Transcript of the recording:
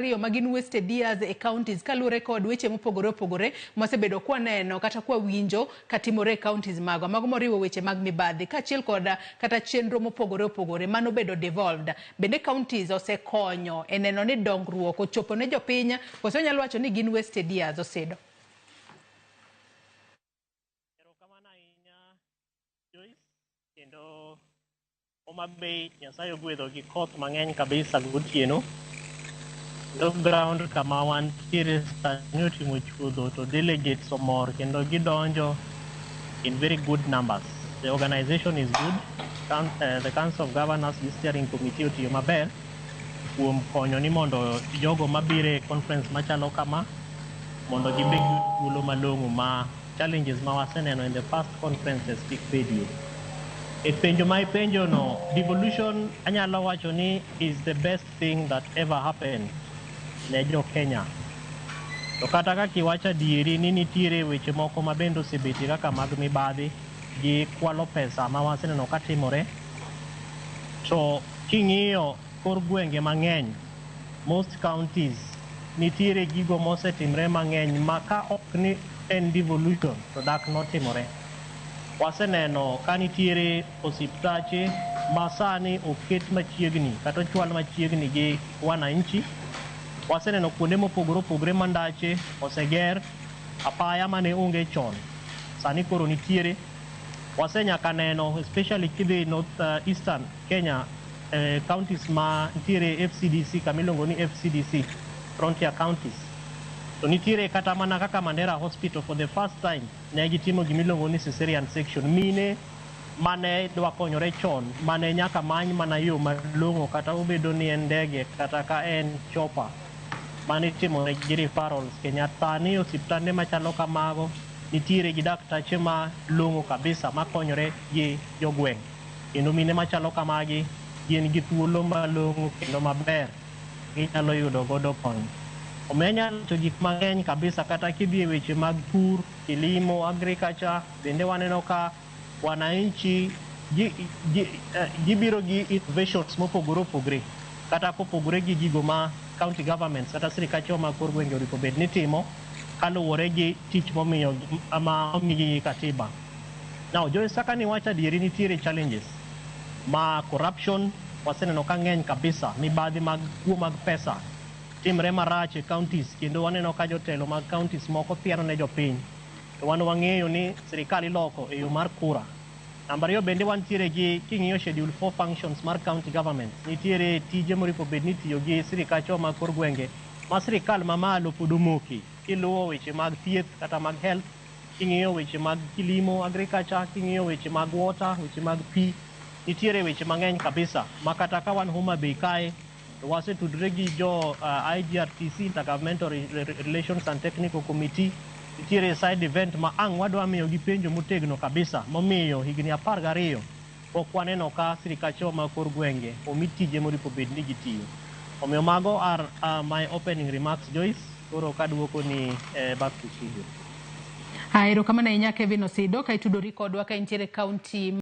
Ariyo ma gin wasted years e counties kaluwore kod weche mopogore opogore mwasebedo kwaneno kata kwawinjo katimore e counties magwa, mago moriwo weche mag mibadhi kaachiel kod kata chenro mopogore opogore manobedo devolved. Bende counties osekonyo e neno ni dongruok ochopo ne jopiny koso onyalo wacho ni gin wasted years Osido? Erokamano ahinya, Joyce, kendo Homa Bay Nyasaye ogwedho gi koth mang'eny kabisa gotieno. Kendo ground kama wantiere sani otimo chuodho to delegates omor kendo gidonjo in very good numbers. The organization is good. The Council of Governors gi steering committee otiyo maber kuom konyo ni mondo jogo mabiro e conference machalo kama mondo gibed gi thuolo malong'o ma challenges ma waseneno in the past conferences kik bedie. E penjo ma ipenjo no, devolution anyalo wacho ni is the best thing that ever happened ne jo Kenya. To kata kaka iwacho adieri ni nitiere weche moko ma bende osebetie kaka mag mibadhi gi kwalo pesa ma waseneno ka timore. To king'iyo kor gwenge mang'eny, most counties, nitiere gigo mosetimre mang'eny ma ka ok ni en devolution to dak notimore. Waseneno ka nitiere osiptache ma sani oket machiegni kata ochwal machiegni gi wananchi. Waseneno kuonde mopogore opogore ma ndache oseger, apaya mane onge chon sani koro nitiere. Wasenyaka neno, especially kidhi North Eastern Kenya, counties ma nitiere FCDC, kama iluongo ni FCDC, Frontier counties. To nitiere kata mana kaka Mandera Hospital, for the first time ne gitimo gimiluongo ni cesarean section. Mine mane dwa konyore chon mane nyaka many mana yo malong'o, kata obedo ni en ndege kata ka en chopper mane itimone gi referrals Kenyatta. Sani osiptande machalo kamago nitiere gi daktache malong'o kabisa makonyore gi jogweng', kendo mine machalo kamagi gin gi thuolo malong'o kendo maber ginyalo yudo godo kony. Omiyo anyalo wacho gik mang'eny kabisa. Kata kidhi e weche mag pur, kilimo, agriculture, bende waneno ka wananchi gibiro gi innovations mopogore opogore kata kopogore gi gigo ma county governments kata sirikache mag kor gwenge onego bed ni timo kaluwore gi tich momiyo ma omigi gi katiba. Now, Joyce, kaka niwacho adieri, nitiere challenges ma corruption waseneno ka ng'eny kabisa, mibadhi mag kuo mag pesa timre marach e counties, kendo waneno ka jotelo mag counties moko thiano ne jopiny to wan wang'eyo ni sirikal iloko e yo mar kura. Namba 2 bende wantiere gi, king'iyo schedule 4 functions mar county government, nitiere tije moripo bed ni itiyo gi sirikache mag kor gwenge ma sirikal mamalo pod omoki, kiluwo weche mag thieth kata mag health, king'iyo weche mag kilimo, agriculture, king'iyo weche mag water, weche mag pi, nitiere weche mang'eny kabisa ma kata ka wan Homa Bay kae to wasetudre gi jo IGRTC, Intergovernmental Relations and Technical Committee. Nitiere side event ma ang' wadwa miyogi penjo motegno kabisa momiyo higni 12 pok waneno ka sirikachewa mag kor gwenge omi tije moripo bed ni gitiyo. Omiyo mago are my opening remarks, Joyce. Koro kaduoko ni back to studio. Erokamano ahinya, Kevin Osido, ka itudori kodwa ka intiere county.